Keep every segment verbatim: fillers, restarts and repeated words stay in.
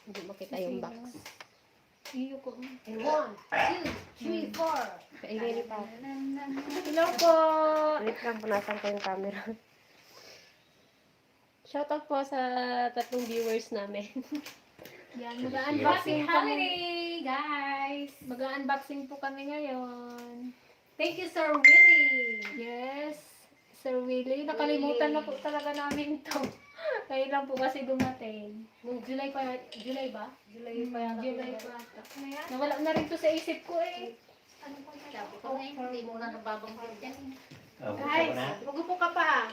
Hindi makita yung box. Iyo ko. And one, two, three, four. Kaingay ni Papa. Hello po. Wait lang, punasan ko yung camera. Shoutout po sa tatlong viewers namin. Yan, mag-unboxing kami. Happy holiday, guys! Mag-unboxing po kami ngayon. Thank you, Sir Willie. Yes, Sir Willie. Nakalimutan na po talaga namin to. Ngayon lang po kasi dumating. Nung July pa, July ba? July pa yata. July pa ata. Nawala na rin to sa isip ko eh. Sabi ko nga, hindi mo na nababanggit yan eh. Guys, magupo ka pa.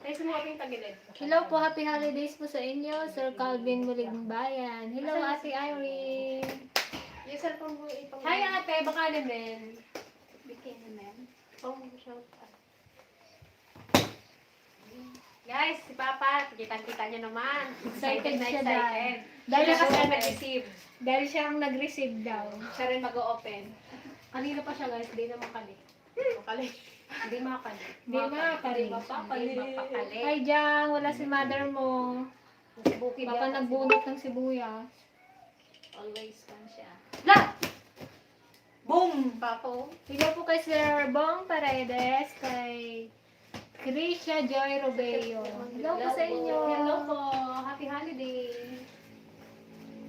Guys, mo kaming tagilid. Hello po, happy holidays po sa inyo, Sir Calvin Muligbayan. Hello, Ate Irene. Yung cellphone mo ipang- Hi, ate. Baka naman. Bikini man. Pang shout out. Guys, si Papa, kitang-kita niyo naman. Excited na siya, excited. Dahil siya kasi ang nag-receive. Dahil siya ang nag-receive daw. Siya rin mag-o-open. Kanina pa siya, guys, di na makali. Makali. Di makali. Di makali. Di mapakali. Hi, Jang. Wala si mother mo. Baka nagbunot ng sibuyas. Always kan siya. La! Boom! Pako. Hello po kay Sir Bong Paredes, kay Krisha Joy Robeo. Hello po sa inyo. Hello po. Happy holiday.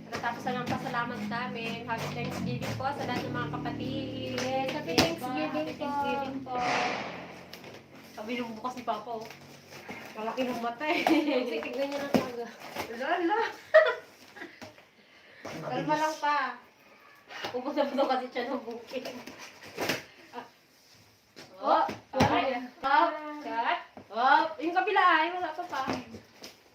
Pagkatapos na ng pasalamat namin, happy Thanksgiving po sa lahat ng mga kapatid. Yes, happy Thanksgiving po. Happy Thanksgiving po. Sabi nung bukas ni Papa, oh. Malaki ng mata eh. Kasi tignan niya ng aga. Lala. Kalma lang pa. Ubos na po kasi siya ng booking. Ah. Oh, ay. Up. Cut. Up. Yung kabila ay, wala pa pa.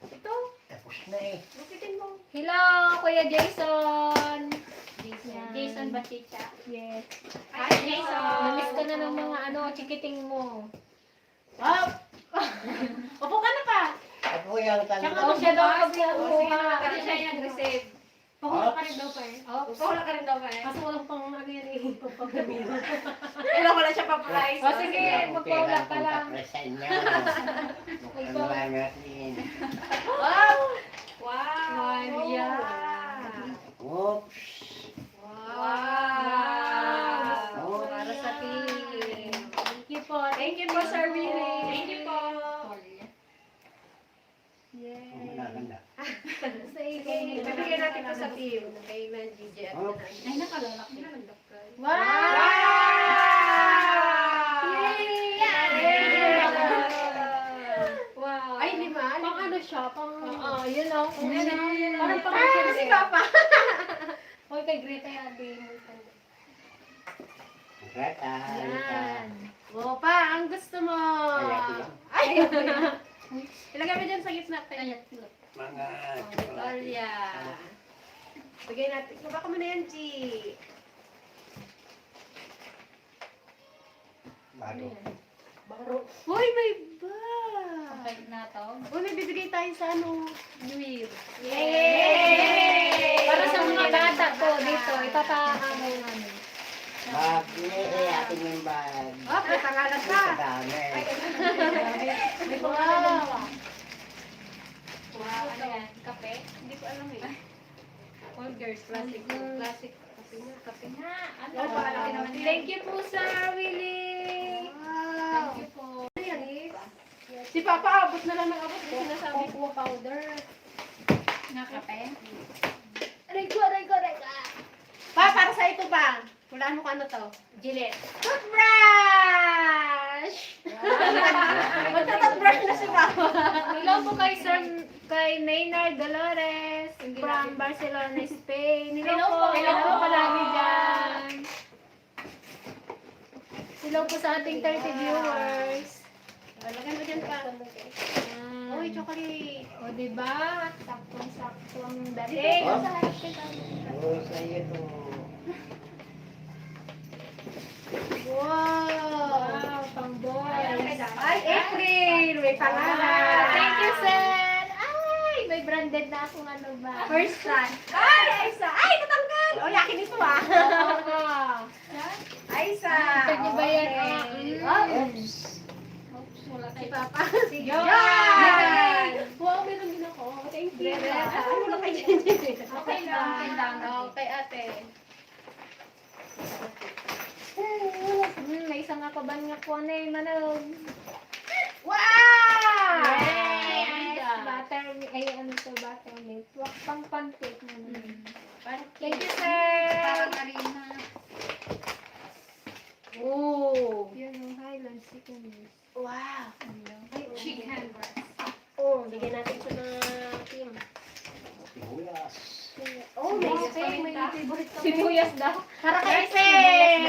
Ito. Tapos na eh. Gupitin mo. Hello, Kuya Jason. Jason. Yan. Jason Bachicha. Yes. Hi, Jason. Namiss ka na ng mga ano, chikiting mo. Up! Upo ka na pa! Apo yan, Siya nga tanda. Siya daw kasi ang Sige, upo. Kasi siya yung nag-receive. Pahula ka rin daw pa eh. Oops. Pahula ka rin daw pa eh. Kaso walang pang ano yan eh, pagpapamilya. Wala, wala siya pa-price. O, sige, magpahula ka lang. Papresa niya. Mukhang lang natin. Wow! Wow! Wow, yeah. Oops. Wow! Wow! Para sa team. Thank you po. Thank you po, Sir Willie. Thank you po. Yay! Ang ganda. Sige, ibibigay natin to sa team. Kay Ma'am Gigi at Oops. Ay, nakalalaki. Wow! Wow! Yay! Wow! Ay, lima. Pang ano siya? Pang Oo, yun, oh. Yun, oh, yun, oh. Parang pang Ah, si Papa. Hoy, kay Greta yan, di mo tanda. Greta, Greta. Yan. O, pa, ang gusto mo. Ay, ate lang. Ay! Ilagay mo dyan sa gitna, Pen. Ayan, sila. Mga Oh, tsokolate. Victoria. Lagay natin. Baba ka muna yan, G. Baro. Baro. Hoy, may bag! Okay na to. Uy, may bibigay tayo sa ano, New Year. Yay! Para sa mga bata po dito, ipapahamay namin. Bag, eh, eh, atin yung bag. Oh, may pangalan pa. Kadami. Ay, may pangalan pa. Wow. Wow, ano yan? Kape? Hindi ko alam eh. All girls, classic. Mm. Classic. Kape nga, kape nga. Ano? Oh, parang naman yan. Thank you po, Sir Willie. Wow. Thank you po. Ano yan? Si Papa, abot na lang ng abot. Yung sinasabi ko, powder. Nga kape? Aray ko, aray ko, aray ko. Pa, para sa ito pa. Hulaan mo kung ano to. Gillette. Toothbrush! Magta-toothbrush na si Papa. Hello po kay Sir, kay Maynard Dolores from Barcelona, Spain. Hello po. Hello po. Hello po, palagi dyan. Hello po sa ating thirty viewers. Ah, lagyan mo dyan pa. Yan. Uy, chocolate. O, diba? Saktong-sakto ang dating. Dito sa harap kita. Oh, sa iyo to. Wow! Wow, pang boys. Ay, April! May pangalan. Wow, thank you, sir. Ay, may branded na akong ano ba. First try. Ay, ay, sa, ay, natanggal! O, yakin ito, ah. Oo. Ay, sa, Pwede ba yan? Okay. Ah, mm. Oops. Oops, wala Si Papa. Si Johan. Johan. Wow, meron din ako. Thank you. Meron. Ano lang kay Jenny? Okay lang. Okay lang. Okay, ate. Hmm, may isa nga kaban nga kuwan eh, manok. Wow! Yes! Butter mi-, ay, ano to, butter milk. Wa-, pang pancake naman. Mm. Pancake. Thank you, sir. Parang arena. Oh. Yun, yung Highland Chicken. Wow! Ay, chicken breast. Oh, bigyan natin siya ng team. Sibuyas. Oh, may spam. May favorite kami. Sibuyas daw. Para kay Peng!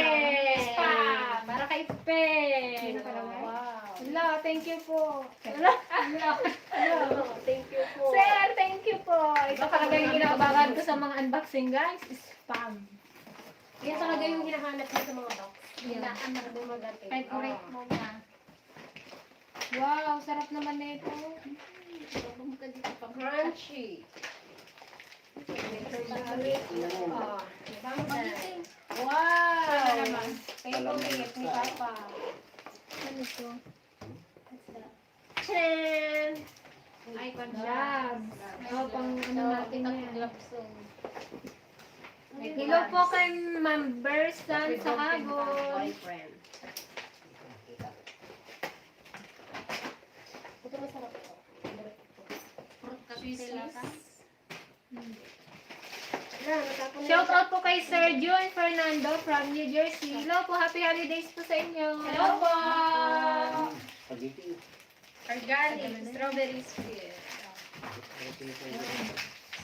Spam! Para kay Peng! Wow! Hala, thank you po. Hala. Hala. Thank you po. Sir, thank you po. Ito talaga yung inaabangan ko sa mga unboxing, guys. Spam. Yan talaga yung hinahanap niya sa mga box. Yan. Hinaan na dumating. Favorite mo na. Wow, sarap naman nito. Crunchy. Ah, diba? Wow! Favorite ni Papa. Ano to? What's that? Chan! Ay, pang gloves. Oh, pang ano natin yan. Gloves, oh. Hello po kay Ma'am Bersan Sahagon. Ito masarap ito. Fruit cocktail ata. Shout out po kay Sir Jun Fernando from New Jersey. Hello po, happy holidays po sa inyo. Hello po. Spaghetti. Organic strawberry squid.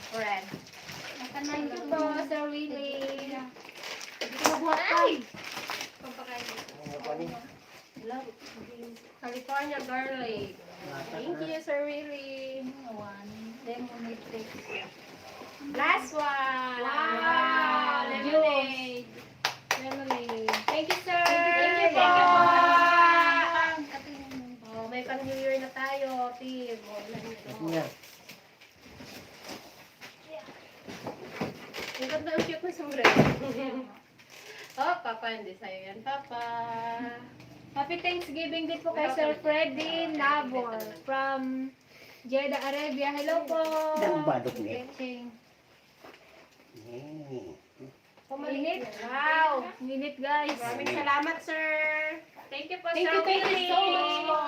Spread. Thank you po, Sir Willie. Ay! Pampakain. Ano pa ni? California garlic. Thank you, Sir Willie. One. Lemonade. Last one. Wow! Lemonade. Lemonade. Thank you, sir. Thank you, thank you po. Oh, may pang New Year na tayo, team. Oh, ilan yun? Ito niya. Ang ganda, ang cute ng sombrero. Oh, Papa, hindi sa'yo yan, Papa. Happy Thanksgiving din po kay Sir Freddy Nabor from Jeddah, Arabia. Hello po. Dang badok niya. Blessing. Eh. Init. Wow. Init, guys. Maraming salamat, sir. Thank you po, sir. Thank you, thank you so much po.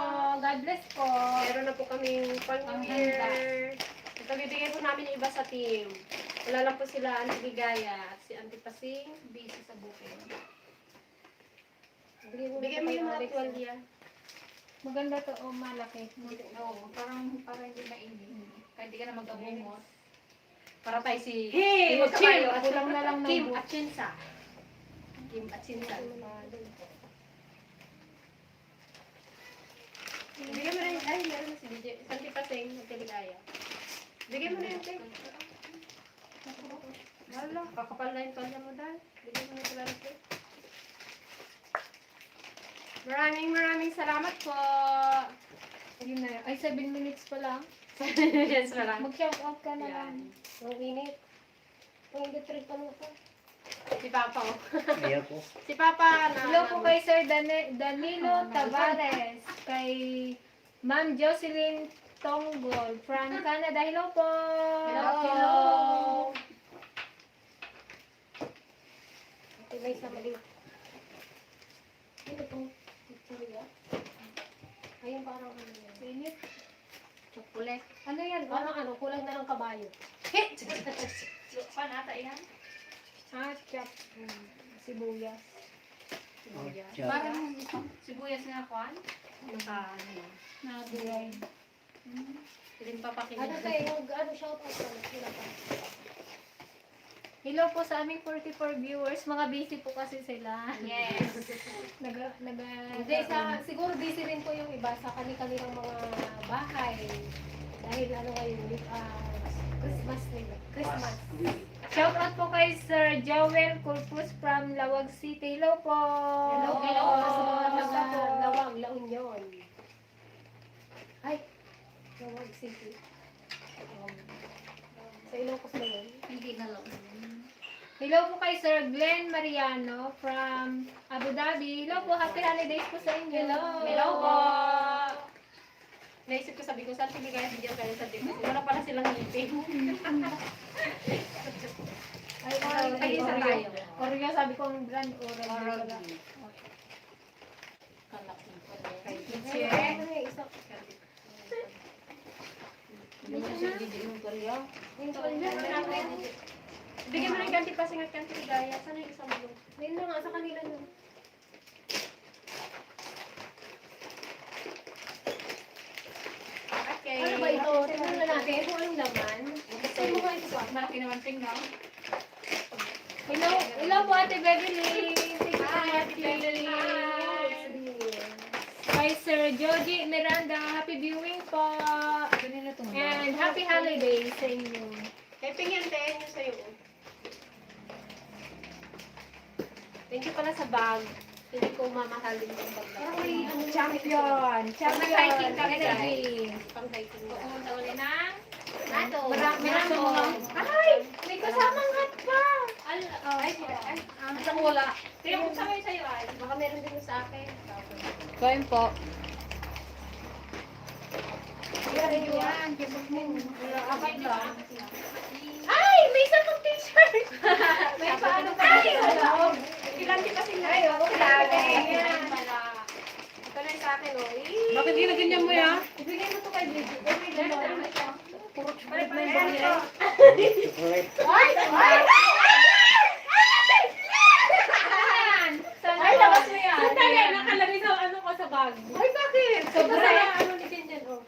God bless po. Meron na po kaming pang New Year. Ipabibigay po namin yung iba sa team. Wala lang po sila, Auntie Ligaya at si Auntie Pasing. Busy sa bukid. Bigay mo yung mga tuwalya. Maganda to, oh, malaki. Oo, parang, parang hindi mainit. Kaya hindi ka na magkabungot. Para tayo si Hey, Kim at Chin! Kulang na lang ng Kim at Chinsa. Kim at Chinsa. Bigyan mo na yung, ay, meron na si D J. Santi Paseng, magkaligaya. Bigyan mo na yung cake. Wala, kakapal na yung palya mo, Dal. Bigyan mo na sila ng cake. Maraming, maraming salamat po. Yun na yun. Ay, seven minutes pa lang. Yes, wala. Mag-shout out ka na lang. Ang init. Ang init rin pa nito. Si Papa, oh. Ayan po. Si Papa na. Hello po kay Sir Dani-, Danilo Tavares, kay Ma'am Jocelyn Tonggol from Canada. Hello po. Hello. Hello. Ate, may isa mali. Ito pong pizzeria. Ayun, parang ano yan. Init. Chocolate. Ano yan? Parang ano, kulay na ng kabayo. Hit! Panata yan? Ah, chop. Hmm. Sibuyas. Sibuyas. Chop. Parang sibuyas nga kwan? Naka, ano yan? Nabulay. Hindi pa pakinggan. Ano tayo? Mag-, ano, shout out ka na. Sino pa? Hello po sa aming forty-four viewers. Mga busy po kasi sila. Yes. Naga-, naga- Hindi, sa, siguro busy rin po yung iba sa kani-kanilang mga bahay. Dahil ano ngayon, ah, Christmas nila. Christmas. Shout out po kay Sir Joel Corpus from Lawag City. Hello po. Hello po. Hello po. Sa mga taga Lawag, La Union. Ay, Lawag City. Um, sa Ilocos na yun. Hindi na lang. Hello po kay Sir Glenn Mariano from Abu Dhabi. Hello po, happy holidays po sa inyo. Hello. Hello po. Naisip ko, sabi ko, "Saan si Ligaya bigyan kayo sa dito?" Wala pala silang ngipin. Ay, ay, ay, Oreo. Oreo, sabi ko, ang brand, Oreo. Oreo. Kalaki pala. Kay Iche. Ano yung isa? Hindi mo siya didiin yung Oreo. Yung Oreo. Bigyan mo ng kanti pa, singat kanti, Ligaya. Saan yung isang blue? Yun na nga, sa kanila nun. Okay. Ano ba ito? Tingnan na natin kung anong laman. Gusto mo ba ito? Malaki naman, Ping, no? Hello, hello po, Ate Beverly. Thank you so Hi, much, Ate Beverly. Hi. Kay Sir Joji Miranda, happy viewing po. Ganun na ito, no? And happy holidays sa inyo. Kay Ping yan, te, ano sa'yo? Thank you pala sa bag. Hindi ko mamahalin yung bag na. Parang may ano, champion. Champion. Exciting kami, energy. Pang hiking. Pupunta uli ng Nato. Marami na Nato. Ay! May kasamang hat pa! Al-, ay, ay, ah, Masang wala. Kaya kung sabi sa'yo, ay. Baka meron din sa akin. Kain po. Ayan, ayan. Wala, akin lang. Ay! May isa pang t-shirt! May paano pa? Ay, wala. Ilan di kasi na? Ay, oo, grabe. Ayan. Ito na yung sa akin, oh. Ee. Bakit ginaganyan mo yan? Ibigay mo to kay Bibi. Ibigay mo. Puro chocolate na yung bagay. Ay! Ay! Ay! Ay! Ay, labas mo yan. Sandali, nakalagay sa ano ko, sa bag. Ay, bakit? Sobra. Ito sa ano ni Jen Jen, oh.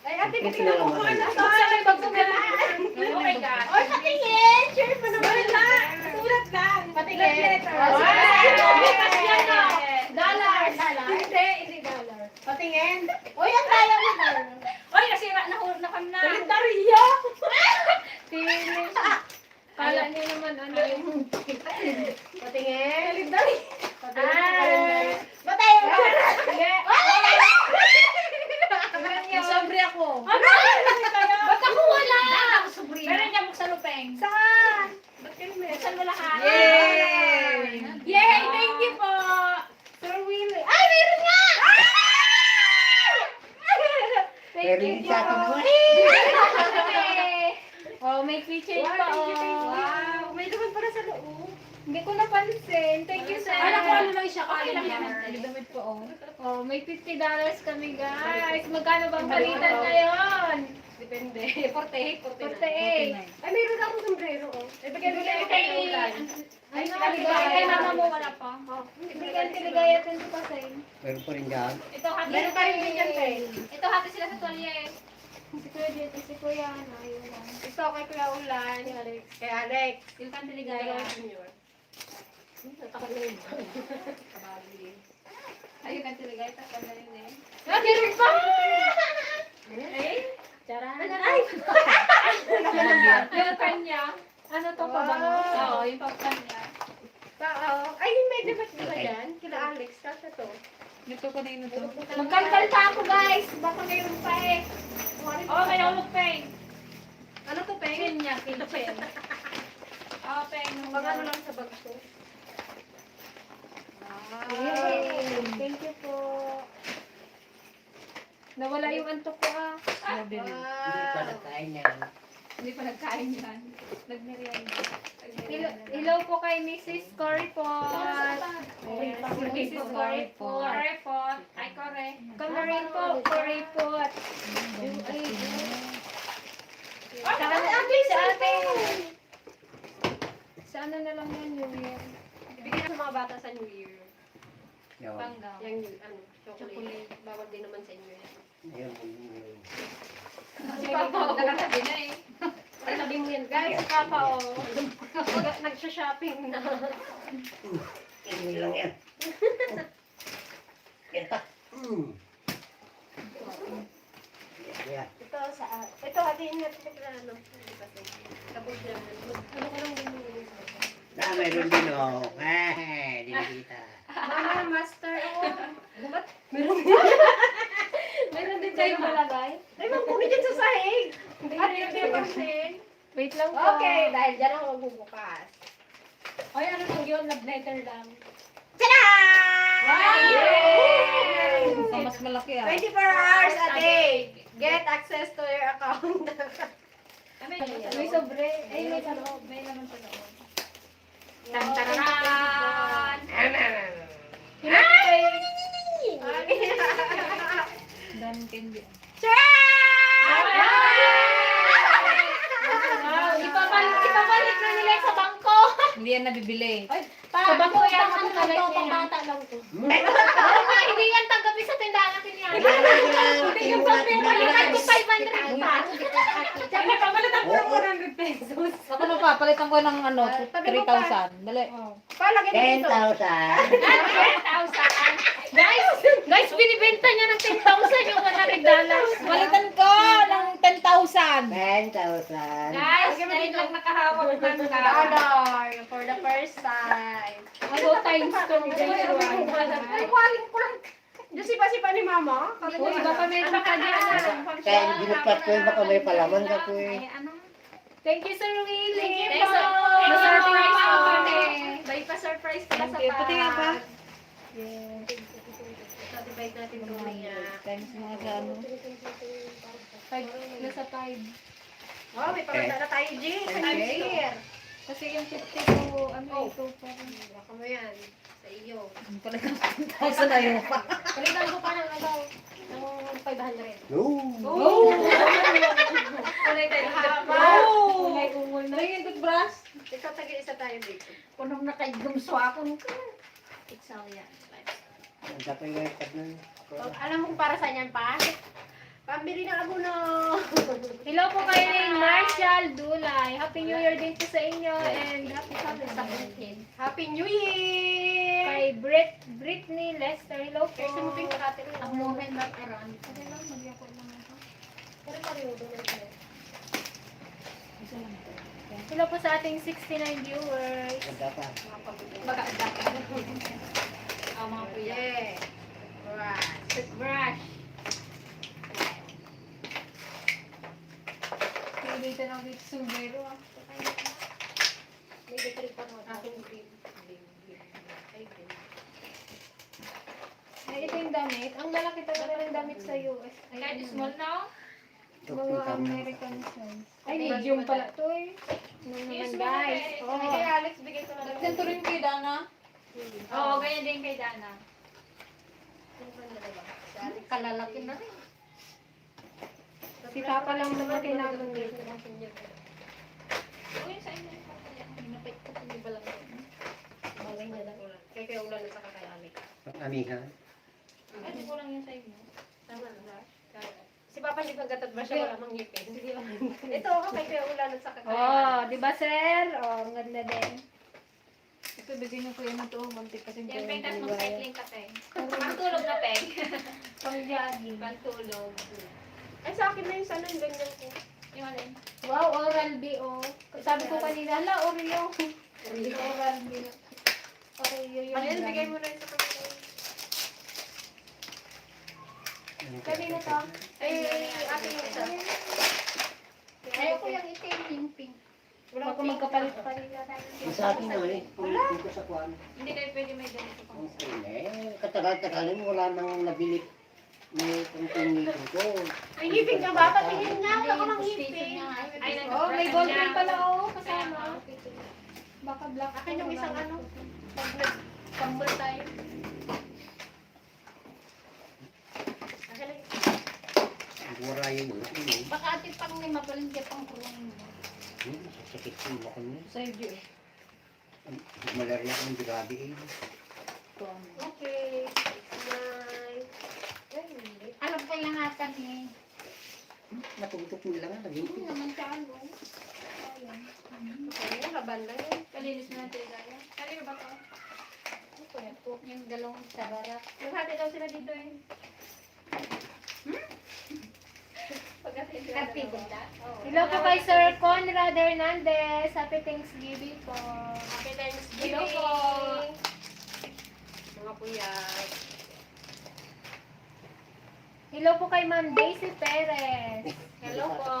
Ay, ate, buksan mo kung ano to. Buksan mo, buksan mo. Oh my God. Oy, patingin! Share mo naman. Sulat lang. Sulat lang. Patingin. Love letter. Ay! Bukas yan, oh. Dollar, dollar. Hindi, hindi dollar. Patingin. Uy, ang kaya mo, dollar. Oy, nasira na, na, na. Kalendaryo! Finish. Kala niyo naman, ano yung Patingin. Kalendari. Patingin. Ah. Patay mo. Hindi. Wala na. Tingnan niyo. Sobri ako. Ano? Ba't ako wala? Ako sobri. Meron niya buksan mo, Peng. Saan? Ba't kayo meron? Buksan mo lahat. Yay! Yay! Thank you po! Sir Willie. Ay, meron nga! Thank you, Meron din sa akin, Joe. Oh, may keychain Wow, pa, thank you, thank you. Oh. Wow, may laman pala sa loob. Hindi ko napansin. Thank you, sir. Alam ko ano lang siya, Okay lang naman. May damit pa, oh. Oh, may fifty dollars kami, guys. Magkano bang palitan ngayon? Depende. Forty-eight, forty-nine. Forty-eight. Ay, mayroon akong sombrero, oh. Ibigay mo Ibigay kay kay Ulan. Ay, Ano, kay Ligaya. Kay mama mo, wala pa. Oh, Hindi ka Ligaya twenty percent. Meron pa rin dyan. Ito, happy Meron pa rin din dyan, Peng. Ito, happy sila sa tuwalya eh. Si Kuya Jen, si Kuya, ano, ayun lang. Ito, kay Kuya Ulan. Kay Alex. Kay Alex. Yung Tante Ligaya. Dalawa junior. Hmm, natakot na yun. Kabali. Ayun, Tante Ligaya, takot na yun eh. Ah, meron pa! Eh? Charan. Ay! Yung kanya. Ano to, pabango? Wow. Oo, yung pabango niya. Ta-, oo. Ay, yung may damit, di ba, Okay. Yan? Kila Alex, kasya to. Ito, kanino to? Magkalkal pa ako, guys. Baka mayroon pa eh. Kung ano Oh, may pa. Hulog, Peng. Ano to, Peng? Chain niya, keychain. Oh, Peng, Pang ano lang sa bag ko. Wow. Yay! Thank you po. Nawala yung antok ko, ah. Grabe, hindi pa Wow. nagkain yan. Hindi pa nagkain yan. Nagmerienda. Hello, Nagmerienda lang. hello po kay Missus Coripot. Yes, Missus Coripot. Coripot. Ay, Kore. Kamarin po, Coripot. Ay, Sa ano, ay, sa ate. Sa ano na lang yan, New Year? Ibigay na sa mga bata sa New Year. Yawan. Panggang. Yung, ano, chocolate. Chocolate. Bawal din naman sa inyo yan. Ayun, ayun, ayun. Si Papa, oh. Nakatabi na eh. Ay, sabi mo yan, guys. Si Papa, oh. Nag-, nagsha-shopping na. Tingin lang yan. Yan pa. Mm. Yan. Ito sa, ito, ate, ingat mo kaya, ano, hindi pa sa'yo. Tapos yan, ano, ano ko lang din yung Na, mayroon din, oh. Eh, di nakita. Mama, master, oh. Ba't meron din? Meron din kayo malagay? Ay, magpuno dyan sa sahig. Hindi, At hindi, hindi, hindi. Wait lang po. Okay, dahil dyan ako magbubukas. Ay, ano lang yun? Love letter lang. Tada! Wow! Mas malaki, ah. Twenty-four hours a day. Get access to your account. May sobre. Ay, may sa loob. May laman sa loob. Tan, tararan! Ay! Dami candy. Wow! Ipabal-, ipabalik na nila sa bangko. Hindi yan nabibili. Ay, sa bangko yan, ano, pambata lang to. Hindi yan tanggapin sa tindahan natin yan. Hindi yung five hundred pa. Sabi, pabalitan ko ng one hundred pesos. Ako na pa, palitan ko ng ano, three thousand. Dali. Oh. Palagay mo dito. Ten thousand. Ten thousand. Guys, guys, binibenta niya ng ten thousand yung one hundred dollars. Palitan ko ng ten thousand. Ten thousand. Guys, ngayon lang nakahawak ng dollar for the first time. Ano, times two. Ay, waling ko lang. Yung sipa-sipa ni Mama? Uy, baka may pagkadya. Kaya ginupat ko yung baka may palaman ka po eh. Ay, ano? Thank you, Sir Willie. Thank you po. Na-surprise po kami. May pa-surprise pala sa Thank you. Pati nga ba? Yes. Ito, divide natin ito, Mia. Times mga sa ano? Five, nasa five. Oh, may pagkanta na tayo, G. Times two. Kasi yung fifty ko, ano, ito pa rin. Baka mo yan. Sa iyo. Ang pala ng ten thousand na yun pa. Palitan ko pa ng ano, ng five hundred. No. Oh! Kulay tayo haba. Oh! Kulay ungol na. Ay, yung toothbrush. Ikaw, tagi-isa tayo dito. Punong na kay gumswa akong ka. Italian. Ang dapat nga yung tag na yun. Oh, alam mo kung para saan yan, pa? Pambili ng abono. Hello po kay Marshall Dulay. Happy New Year din po sa inyo and happy holidays. Happy New Year! Kay Brit Britney Lester, hello po. Kaya sa muping kakatili. Ang moment na karan. Pero pareho doon na siya. Hello po sa ating sixty-nine viewers. Maganda pa. Maganda pa. Oh, mga kuya. Yeah. Brush. Toothbrush. Pwede ito ng sombrero, ah. May battery pa, no? Atong green. Green, green, green. Ay, green. Ay, ito yung damit. Ang lalaki talaga ng damit sa U S. Ay, kahit ano. Small na, oh. Mga American size. Ay, medium pala to eh. Ano naman, guys? Oh. Kay Alex, bigay ko na lang. Ganito rin kay Dana. Oo, ganyan din kay Dana. Kalalaki na rin. Si Papa lang naman kailangan eh. Uy, sa inyo, Papa, yan. Hinapit ko, hindi ba lang? Bagay niya lang. Kaya, kaya ulan sa kakayali. Ang amihan? Ay, di ko lang yun sa inyo. Tama na. Si Papa, hindi pagkatagba siya, wala mang ngipin. Ito, ako kay Kuya Ulan at saka kay Oh, di ba, sir? Oh, ang ganda din. Ito, bigyan niyo ko yung ito, muntik kasi Yan, Peng, tas mag-cycling ka, Peng. Pangtulog na, Peng. Pang-jogging. Pangtulog. Ay, sa akin na yung sana, yung ganyan ko. Yung alin? Wow, Oral-B, oh. Sabi ko kanina, hala, Oreo. Oreo. Oral-B. Oreo yung Ano yun? Bigay mo na yun sa kanila. Kanino to? Ay, ate yung isa. Ayoko yung itim, yung pink. Baka magkapalit-palit na tayo. Yung sa akin, ano eh, kung ito sa kuwan. Hindi kayo pwede may ganito pang Okay, eh, katagal-tagal mo, wala nang nabili. May kung pinili ko. May ngipin ka ba? Patingin nga, wala ka mang ngipin. Ay, Oh, may gold ring pala, oh, kasama. Baka black Akin yung isang ano, pag nag-tambol tayo. Akin lang. Ang warayan mo, ano eh. Baka ati pang ni mapaling dia pang kurungin mo. Hmm, sakit ko, baka niya. Sa'yo, Gio. Malaria ang grabe eh. Okay. Nay. Ay, hindi. Alam ko yung atan eh. Natutok mo lang, ah, Hindi nagingkit. naman siya, ano. Ayan. Ayan, laban lang eh. Kalinis na natin, Daya. Kanino ba to? Ano po yan? Yung dalawang tabara. Naghati daw sila dito eh. Pagkatapos Happy na birthday. Oo. Hello po kay Sir Conrad Hernandez. Happy Thanksgiving po. Happy Thanksgiving. Hello po. Mga kuya. Hello po kay Ma'am Daisy Perez. Hello po.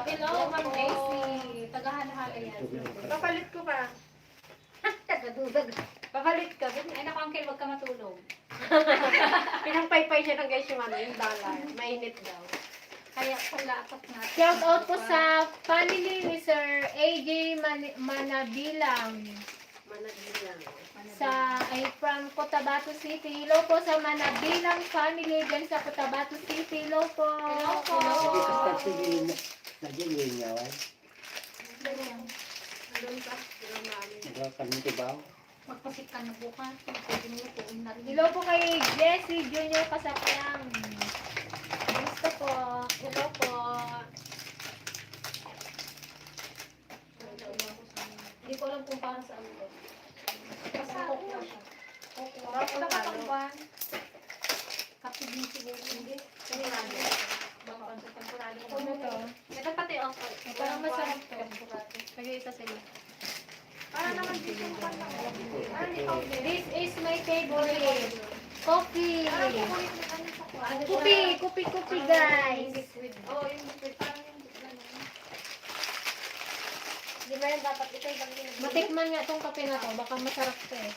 Hello, Ma'am Daisy. Taga Halo-Halo yan. Papalit ko pa. Tagadudag. Papalit ka din. Ay, naku, Uncle, wag ka matulog. Pinangpaypay niya ng guys yung ano, yung dollar. Mainit daw. Kaya pala, apat na. Shout out po sa family ni Sir A J Mani-, Manabilang. Manabilang. Sa, ay, from Cotabato City. Hello po sa Manabilang family dyan sa Cotabato City. Hello po. Hello po. Hindi ka sa sige na, na din yung yawan. Ganyan. Nandun ka, doon namin. Wala kami tibaw. Magpasik ka na bukas. Pwede mo po, inari. Hello po kay Jesse Junior Kasapiang. Gusto po. Hello po. Hindi ko alam kung para saan to. Basta coco siya. Coco. Baka ano? Kapag siguro, hindi. Sigurado. Baka sa temporary. Ano to? Ito pati, oh, parang masarap to. Lagay sa sila. Para naman dito yung pantang. This is my favorite. Coffee. Parang kukulit na ano sa kuwan. Coffee, coffee, coffee, guys. Oh, yung liquid. Parang yung ano. Di ba yan dapat ito yung pag-inom? Matikman nga tong kape na to. Baka masarap to eh.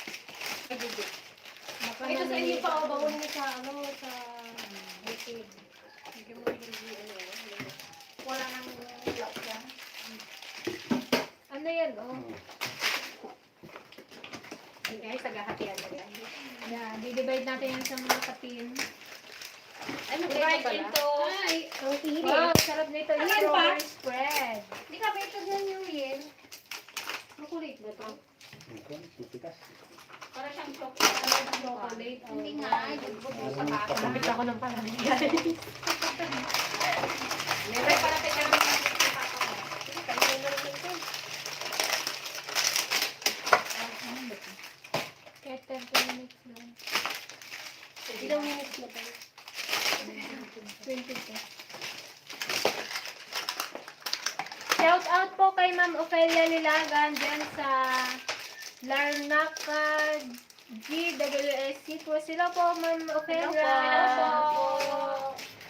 Baka ito sa inyo pa, oh, bawal mo sa ano, sa liquid. Hindi mo hindi ano, wala nang lockdown. Ano yan, oh? Hmm. Hey guys, naghahatian na yan. Yeah, di-divide natin yan sa mga kapin. Ay, divide pala. Into... Ay, ang init. Wow, sarap nito. Ano pa? Strawberry spread. Di ka ba ito dyan, Yuriel? Makulit ba to? Ito, titikas. Para siyang chocolate. Chocolate. Hindi nga, yung buto sa bata. Kapit ako ng parang guys. Never pala tayo kami ng papa ko. Sige, tayo na rin ito. Kahit thirty minutes lang. Ilang minutes na tayo? Twenty-two. Shout out po kay Ma'am Ofelia Lilagan dyan sa Larnaca, G W S C po. Sila po, Ma'am Ofelia. Hello po.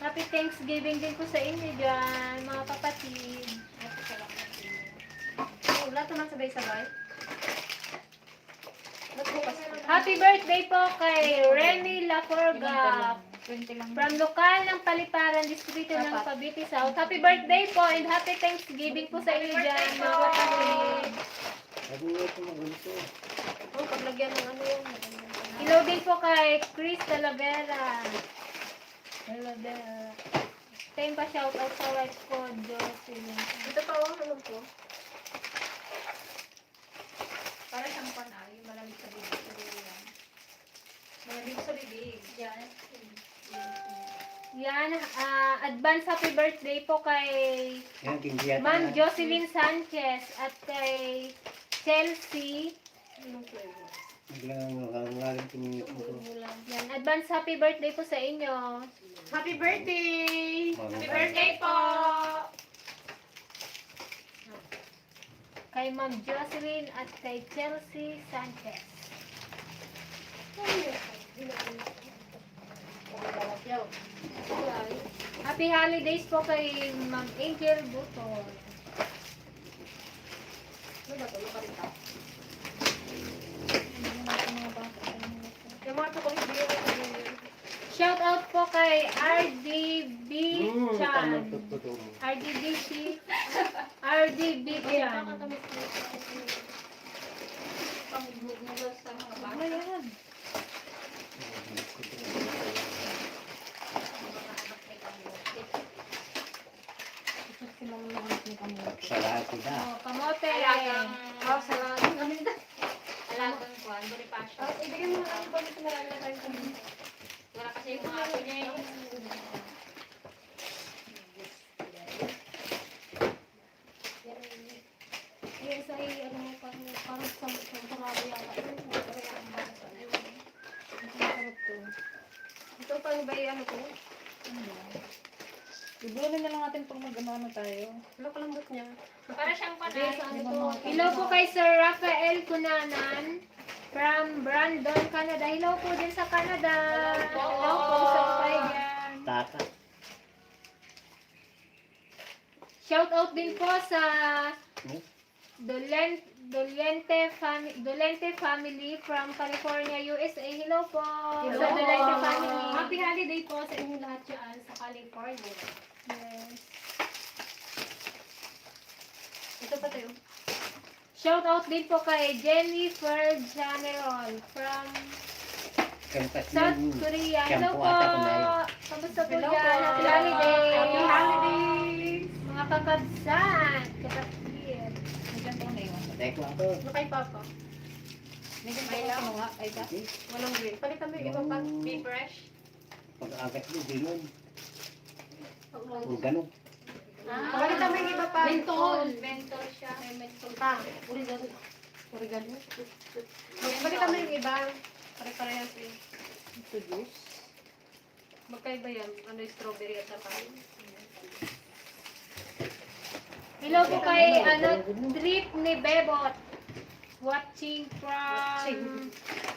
Happy Thanksgiving din po sa inyo dyan, mga kapatid. Oh, lahat naman sabay-sabay. Happy birthday po kay Remy Laforga from lokal ng Paliparan, Distrito ng Cavite South. Happy birthday po and happy Thanksgiving po sa inyo dyan, mga kapatid. Sabi niya ito magulo to. Oh, paglagyan ng ano yan, magandang ano. Hello din po kay Chris Talavera. Talavera. Thank pa shout out sa wife ko, Jocelyn. Ito pa, oh, ano po? Para siyang pan, ah, yung malamig sa bibig, siguro yan. Malamig sa bibig. Yan. Yan, ah, advance happy birthday po kay Yan, kindiyan Ma'am na. Jocelyn Sanchez at kay Chelsea. Anong flavor? Biglang nangangalit yung ngipin ko. Yan, advance happy birthday po sa inyo. Happy birthday! Happy birthday po! Kay Ma'am Jocelyn at kay Chelsea Sanchez. Happy holidays po kay Ma'am Angel Butol. Ano ba ito? Makarita? Yung mga chocolate, bigyan mo sa inyo. Shout out po kay R D B Mm, Chan. Tama, totoo. R D B C, R D B Chan. Ano yan? Salati na. Oh, kamote. Alagang, oh, salati. Alagang kuwan, Bonifacio. Oh, ibigay mo na ang balik na lang tayo. Wala kasi yung mga apo niya eh. Yung isa ay, ano, parang, parang sa temporary yata yun. Temporary ang bata sa ano. Ang sarap to. Ito pa, ano ba yung ano to? Ano? Ibunin na lang natin pag mag-ano-ano tayo. Wala, kalambot niya. Para siyang panay. Hello po kay Sir Rafael Cunanan from Brandon, Canada. Hello po din sa Canada. Hello po. Hello po, Sir Rafael dyan. Tata. Shout out din po sa Hmm? Dolen-, Dolente fami-, Dolente family from California, U S A. Hello po. Hello. Sa Dolente family. Happy holiday po sa inyo lahat dyan sa California. Yes. Ito pa tayo. Shout out din po kay Jennifer General from South Korea. Hello po. Kamusta po dyan? Happy holidays. Happy holidays. Mga kakabsat, kapatid. May ganito na yun. Patay ko ako. Ano kay Papa? May ganito na nga, ay ka? Walang green. Palitan mo yung iba pa. Be fresh. Pag-agat mo, green. Organo. Ah, palitan mo yung iba pa. Menthol. Menthol siya. May menthol. Pa, oregano. Oregano. Palitan mo yung iba. Pare-parehas eh. Ito juice. Magkaiba yan. Ano yung strawberry at saka? Hello po kay, ano, Trip ni Bebot. Watching from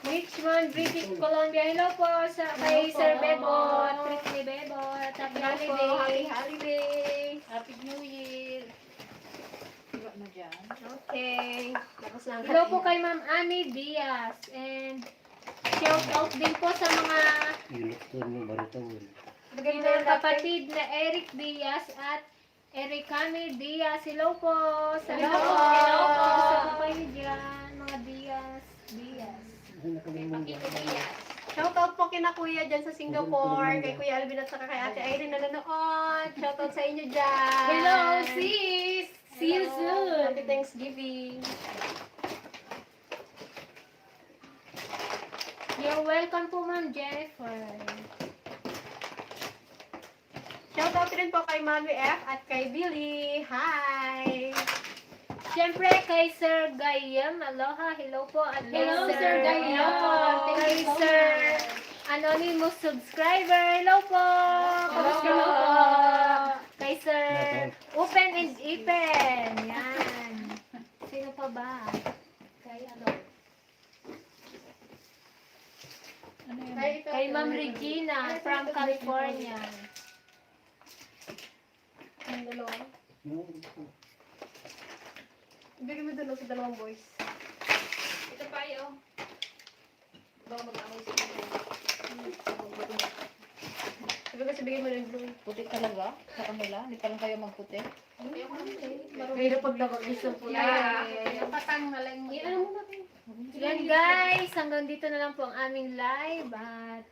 Richmond, British Columbia. Hello po sa kay Sir Bebot, Trip ni Bebot. Happy holiday. Happy holiday. Happy New Year. Iba na dyan. Okay. Tapos na ang Hello po kay Ma'am Annie Diaz and shout out din po sa mga Ilok to, no, barito, no. Lagay mo mga yung kapatid na Eric Diaz at Ericami Diaz. Hello po. Sa Hello po. Hello po. Sa kayo dyan, mga Diaz. Diaz. Ay, nakalimutan. Pakito Diaz. Shout out po kina Kuya dyan sa Singapore, kay Kuya Alvin at saka kay Ate Irene na nanonood. Shout out sa inyo dyan. Hello, sis. See you soon. Happy Thanksgiving. You're welcome po, Ma'am Jennifer. Shout out rin po kay Mami F at kay Billy. Hi! Siyempre, kay Sir Gayam. Aloha, hello po. At kay Hello, Sir Sir Gayam. Thank you Kay so Sir much. Anonymous Subscriber. Hello po. Hello Kamusta po. po? Kay Sir Hello po. Open and Ipen. Yan. Sino pa ba? Kay ano? Ano yun? Kay Ma'am Regina from California. Ang dalawa. Ibigay mo dalawa sa dalawang boys. Ito pa, yo. Baka mag-away sila. Sabi ko, sabihin mo na yung blue. Puti talaga sa kanila? Hindi pa lang kayo magputi? Mahirap paglaba, gusto po Yeah. na. Patang na lang. Eh, ano mo ba? Yan guys, hanggang dito na lang po ang aming live at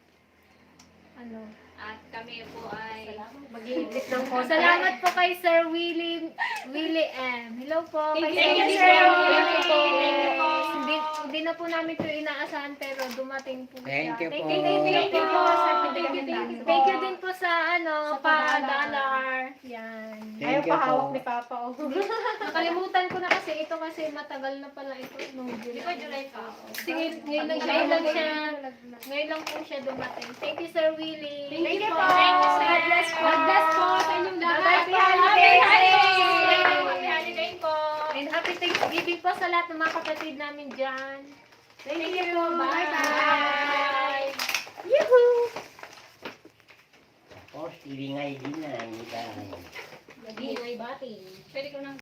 ano. At kami po ay mag-iibig lang po. Salamat po kay Sir Willie, Willie M. Hello po. Thank you, Sir Willie. Thank you po. Hindi, hindi na po namin ito inaasahan pero dumating po siya. Thank you po. Thank you, thank you po. Thank you, thank you. Thank you din po sa ano, Sa pa-dollar. Yan. Thank Ayaw you pahawak po. ni Papa, oh. Nakalimutan ko na kasi ito kasi matagal na pala ito. Nung July. Di ba July pa? Kasi ngayon, ngayon lang siya. Ngayon lang siya. Ngayon lang po siya dumating. Thank you, Sir Willie. Thank you po. Thank you, sir. God bless po. God bless po sa inyong lahat. Happy holidays. Happy holidays. Happy holiday po. And happy Thanksgiving po sa lahat ng mga kapatid namin dyan. Thank you. Bye-bye. Yoo-hoo! Tapos, ibingay din na, ibingay. Nag-iingay bati. Pwede ko nang